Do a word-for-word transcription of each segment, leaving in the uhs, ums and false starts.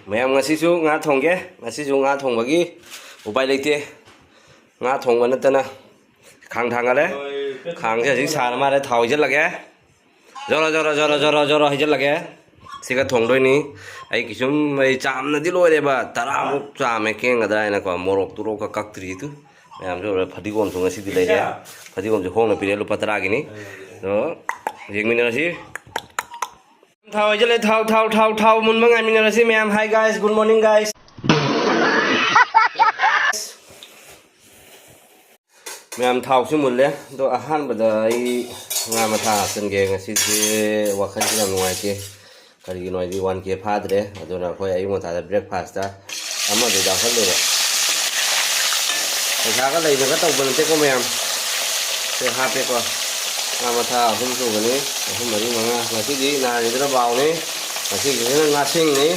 ꯃꯌꯥꯝ, ꯉꯁꯤꯁꯨ ꯉꯥ ꯊꯣꯡꯒꯦ꯫ ꯉꯁꯤꯁꯨ ꯉꯥ ꯊꯣꯡꯕꯒꯤ ꯎꯄꯥꯏ ꯂꯩꯇꯦ꯫ ꯉꯥ ꯊꯣꯡꯕ ꯅꯠꯇꯅ ꯈꯥꯡ ꯊꯥꯡꯒꯠꯂꯦ꯫ ꯈꯥꯡꯁꯦ ꯍꯧꯖꯤꯛ ꯁꯥꯔ ꯃꯥꯜꯂꯦ꯫ ꯊꯥꯎ ꯍꯩꯖꯤꯜꯂꯒꯦ꯫ ꯖꯣꯔꯣ, ꯖꯣꯔꯣ, ꯖꯣꯔꯣ, ꯖꯣꯔꯣ, ꯖꯣꯔꯣ ꯍꯩꯖꯤꯜꯂꯒꯦ꯫ ꯁꯤꯒ ꯊꯣꯡꯗꯣꯏꯅꯤ꯫ ꯑꯩ ꯀꯩꯁꯨꯝ, ꯑꯩ ꯆꯥꯝꯅꯗꯤ ꯂꯣꯏꯔꯦꯕ꯫ ꯇꯔꯥꯃꯨꯛ ꯆꯥꯝꯃꯦ ꯀꯦꯡꯒꯗ꯭ꯔꯥ ꯍꯥꯏꯅꯀꯣ꯫ ꯃꯣꯔꯣꯛ ꯇꯨꯔꯣꯛꯀ ꯀꯛꯇ꯭ꯔꯤ꯫ ꯑꯗꯨ ꯃꯌꯥꯝꯁꯨ ꯎꯔꯦ꯫ ꯐꯗꯤꯒꯣꯝꯁꯨ ꯉꯁꯤꯗꯤ ꯂꯩꯔꯦ꯫ ꯐꯗꯤꯒꯣꯝꯁꯨ ꯍꯣꯡꯅ ꯄꯤꯔꯛꯑꯦ, ꯂꯨꯄꯥ ꯇꯔꯥꯒꯤꯅꯤ꯫ ꯑꯗꯣ ꯌꯦꯡꯃꯤꯟꯅꯔꯁꯤ꯫ ꯊꯥꯎ ꯍꯩꯖꯤꯜꯂꯦ꯫ ꯊꯥꯎ, ꯊꯥꯎ, ꯊꯥꯎ, ꯊꯥꯎ ꯃꯨꯟꯕ ꯉꯥꯏꯃꯤꯟꯅꯔꯁꯤ ꯃꯌꯥꯝ꯫ Hi guys, good morning guys꯫ ꯃꯌꯥꯝ, ꯊꯥꯎꯁꯤ ꯃꯨꯜꯂꯦ꯫ ꯑꯗꯣ ꯑꯍꯥꯟꯕꯗ ꯑꯩ ꯉꯥ ꯃꯊꯥ ꯍꯥꯞꯆꯤꯟꯒꯦ꯫ ꯉꯁꯤꯁꯦ ꯋꯥꯈꯜꯁꯤ ꯌꯥꯝ ꯅꯨꯡꯉꯥꯏꯇꯦ꯫ ꯀꯔꯤꯒꯤꯅꯣ ꯍꯥꯏꯗꯤ ꯋꯥꯟ ꯀꯦ ꯐꯥꯗ꯭ꯔꯦ꯫ ꯑꯗꯨꯅ ꯑꯩꯈꯣꯏ ꯑꯌꯨꯛ ꯉꯟꯇꯥꯗ breakfast ꯑꯃꯗꯤ ꯌꯥꯎꯍꯜꯂꯦꯕ꯫ ꯄꯩꯁꯥꯒ ꯂꯩꯅꯒ ꯇꯧꯕ ꯅꯠꯇꯦꯀꯣ ꯃꯌꯥꯝ꯫ ꯁꯦ ꯍꯥꯞꯄꯦꯀꯣ꯫ ꯉꯥ ꯃꯊꯥ ꯑꯍꯨꯝ ꯁꯨꯕꯅꯤ꯫ ꯑꯍꯨꯝ, ꯃꯔꯤ, ꯃꯉꯥ꯫ ꯉꯁꯤꯗꯤ ꯅꯍꯥꯟꯒꯤꯗꯨꯅ ꯕꯥꯎꯅꯤ꯫ ꯉꯁꯤꯒꯤꯁꯤꯅ ꯉꯥꯁꯤꯡꯅꯤ꯫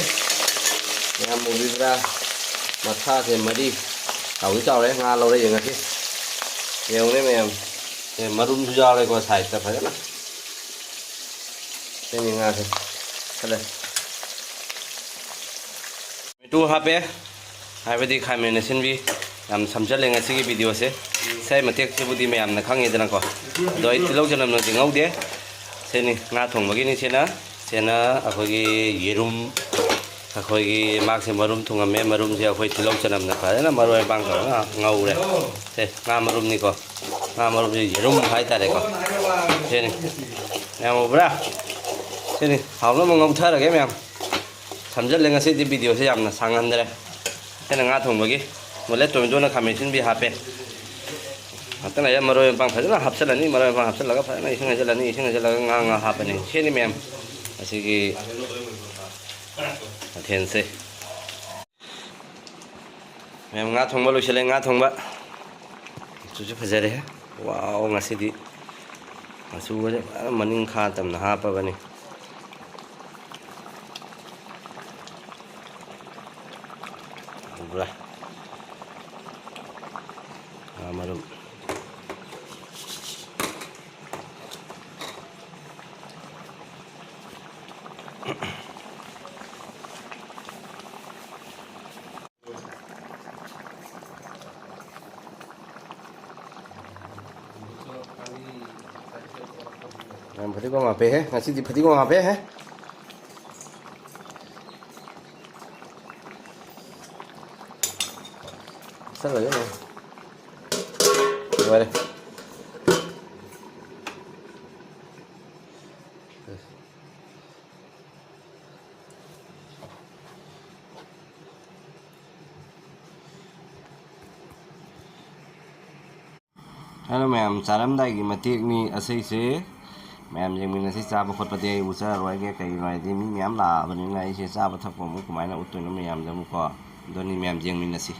ꯃꯌꯥꯝ ꯎꯕꯤꯕ꯭ꯔꯥ? ꯃꯊꯥꯁꯦ ꯃꯔꯤ꯫ ꯆꯥꯎꯗꯤ ꯆꯥꯎꯔꯦ꯫ ꯉꯥ ꯂꯧꯔꯛꯏ ꯉꯁꯤ꯫ ꯌꯦꯡꯉꯨꯅꯦ ꯃꯌꯥꯝ꯫ ꯑꯦ, ꯃꯔꯨꯝꯁꯨ ꯌꯥꯎꯔꯦꯀꯣ sideꯇ ꯐꯖꯅ꯫ ꯁꯤꯅꯤ ꯉꯥꯁꯦ꯫ ꯈꯜꯂꯦ꯫ Tomato ꯍꯥꯞꯄꯦ, ꯍꯥꯏꯕꯗꯤ ꯈꯥꯃꯦꯟ ꯑꯁꯤꯟꯕꯤ꯫ ꯌꯥꯝ ꯁꯝꯖꯜꯂꯦ ꯉꯁꯤꯒꯤ videoꯁꯦ꯫ ꯁꯥꯏ ꯃꯇꯦꯛꯁꯤꯕꯨꯗꯤ ꯃꯌꯥꯝꯅ ꯈꯪꯉꯦꯗꯅꯀꯣ꯫ ꯑꯗꯣ ꯑꯩ ꯇꯤꯜꯍꯧ ꯆꯅꯝꯅꯗꯤ ꯉꯧꯗꯦ꯫ ꯁꯤꯅꯤ ꯉꯥ ꯊꯣꯡꯕꯒꯤꯅꯤ ꯁꯤꯅ꯫ ꯁꯤꯅ ꯑꯩꯈꯣꯏꯒꯤ ꯌꯦꯔꯨꯝ, ꯑꯩꯈꯣꯏꯒꯤ ꯃꯥꯛꯁꯦ ꯃꯔꯨꯝ ꯊꯨꯡꯉꯝꯃꯦ꯫ ꯃꯔꯨꯝꯁꯦ ꯑꯩꯈꯣꯏ ꯇꯤꯜꯍꯧ ꯆꯅꯝꯅ ꯐꯖꯅ ꯃꯔꯣꯏ ꯃꯄꯥꯡ ꯇꯧꯔꯒ ꯉꯧꯔꯦ꯫ ꯁꯦ ꯉꯥ ꯃꯔꯨꯝꯅꯤꯀꯣ꯫ ꯉꯥ ꯃꯔꯨꯝꯁꯦ ꯌꯦꯔꯨꯝ ꯍꯥꯏꯇꯥꯔꯦꯀꯣ꯫ ꯁꯤꯅꯤ꯫ ꯃꯌꯥꯝ ꯎꯕ꯭ꯔꯥ? ꯁꯤꯅꯤ꯫ ꯍꯥꯎꯅꯕ ꯉꯧꯊꯔꯒꯦ ꯃꯌꯥꯝ꯫ ꯁꯝꯖꯜꯂꯦ ꯉꯁꯤꯗꯤ videoꯁꯦ ꯌꯥꯝꯅ ꯁꯥꯡꯍꯟꯗ꯭ꯔꯦ꯫ ꯑꯩꯅ ꯉꯥ ꯊꯣꯡꯕꯒꯤ ꯃꯨꯜꯂꯦ꯫ Tomatoꯅ ꯈꯥꯃꯦꯟ ꯑꯁꯤꯟꯕꯤ ꯍꯥꯞꯄꯦ꯫ ꯉꯥꯛꯇꯪ ꯂꯩꯔ ꯃꯔꯣꯏ ꯃꯄꯥꯡ ꯐꯖꯅ ꯍꯥꯞꯆꯤꯜꯂꯅꯤ꯫ ꯃꯔꯣꯏ ꯃꯄꯥꯡ ꯍꯥꯞꯆꯤꯜꯂꯒ ꯐꯖꯅ ꯏꯁꯤꯡ ꯍꯩꯖꯤꯜꯂꯅꯤ꯫ ꯏꯁꯤꯡ ꯍꯩꯖꯤꯜꯂꯒ ꯉꯥ, ꯉꯥ ꯍꯥꯞꯄꯅꯤ꯫ ꯁꯤꯅꯤ ꯃꯌꯥꯝ ꯉꯁꯤꯒꯤ ꯃꯊꯦꯜꯁꯦ꯫ ꯃꯌꯥꯝ ꯉꯥ ꯊꯣꯡꯕ ꯂꯣꯏꯁꯤꯜꯂꯦ꯫ ꯉꯥ ꯊꯣꯡꯕ꯫ ꯃꯆꯨꯁꯨ ꯐꯖꯔꯦꯍꯦ꯫ Wow, ꯉꯁꯤꯗꯤ ꯃꯆꯨꯒꯁꯦ ꯐꯖꯅ ꯃꯅꯤꯡ ꯈꯥ ꯇꯝꯅ ꯍꯥꯞꯄꯕꯅꯤ꯫ ꯎꯕ꯭ꯔꯥ? ꯉꯥ ꯃꯔꯨꯝ꯫ ꯌꯥꯝ ꯐꯗꯤꯒꯣꯝ ꯍꯥꯞꯄꯦꯍꯦ, ꯉꯁꯤꯗꯤ ꯐꯗꯤꯒꯣꯝ ꯍꯥꯞꯄꯦꯍꯦ꯫ ꯆꯠꯂꯒꯦ꯫ ꯂꯣꯏꯔꯦ꯫ ꯍꯜꯂꯣ ꯃꯌꯥꯝ, ꯆꯥꯔꯝꯗꯥꯏꯒꯤ ꯃꯇꯦꯛꯅꯤ ꯑꯁꯤꯁꯦ꯫ ꯃꯌꯥꯝ ꯌꯦꯡꯃꯤꯟꯅꯁꯤ꯫ ꯆꯥꯕ ꯈꯣꯠꯄꯗꯤ ꯑꯩ ꯎꯠꯆꯔꯔꯣꯏꯒꯦ, ꯀꯩꯒꯤꯅꯣ ꯍꯥꯏꯗꯤ ꯃꯤ ꯃꯌꯥꯝ ꯂꯥꯛꯑꯕꯅꯤꯅ ꯑꯩꯁꯦ ꯆꯥꯕ ꯊꯛꯄ ꯑꯃꯨꯛ ꯀꯃꯥꯏꯅ ꯎꯠꯇꯣꯏꯅꯣ ꯃꯌꯥꯝꯗ ꯑꯃꯨꯛꯀꯣ꯫ ꯑꯗꯨꯅꯤ ꯃꯌꯥꯝ ꯌꯦꯡꯃꯤꯟꯅꯁꯤ꯫